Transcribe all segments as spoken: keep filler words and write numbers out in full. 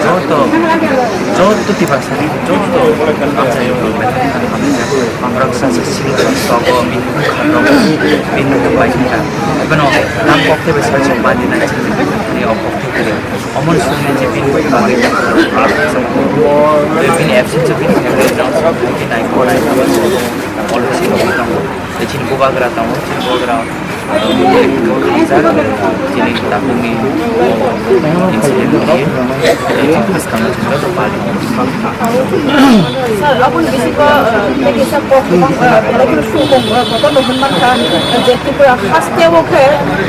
Joto, joto Tiprasa ni joto amchaio rok bai hamjak. Borok sasa sini sogo bini bini bai kha. Ebono tam kok tei bai sai sok badi nai chini o kok tei kre. Omon suni je bini bai kha. Bini absence bini kha. Bini nai kore. Always in the Chini bubagra tongo, chini bubagra, chini takumi incident ni, eh, bwskango chwng joto pali. Sir, aboni bisingo, eh, tei kisa kok kwbang, eh, borokno sukong, eh, kotorno hwn mankha, je Tripura hasteo khe,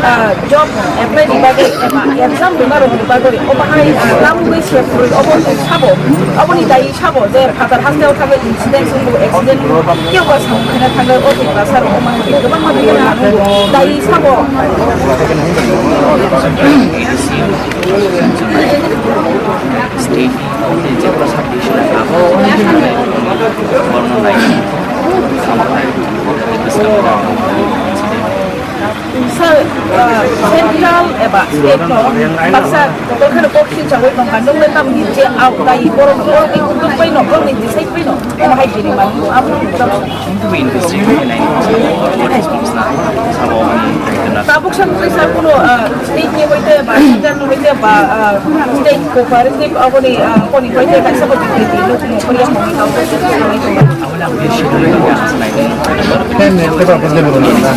eh, job apply ni bagwi eba exam rwna rokni bagwi omo hai, eh, lamungwi se kwrwi obo sabo, oboni dai sabo je phatar hasteo thangwi incident wngbo, accident wngbo, kebo samung khaina thangwi o Tiprasa rok omo hai kwbangma bini dai sabo. State je bwsa bisi abo borno nai samung nai. Sir, uh, central eba state no baksa kotor kheno kok silchawai tongkha, nung le tamni je au dai borok, borok ni uddog bai no, borok ni decide bai no, omo hai bini mani, abo no nukjak. Chwng to investigate khe nai what is most na sabo ni. Tabuk sa nukjak sir, kuno, uh, state ni hoite ba central ni hoite ba, uh, state cooperative aboni, uh, koni hoite kaisa bo bini nukmo koriya moni tau. Abo lang bisi nai. Ken ne, teba, teba, teba.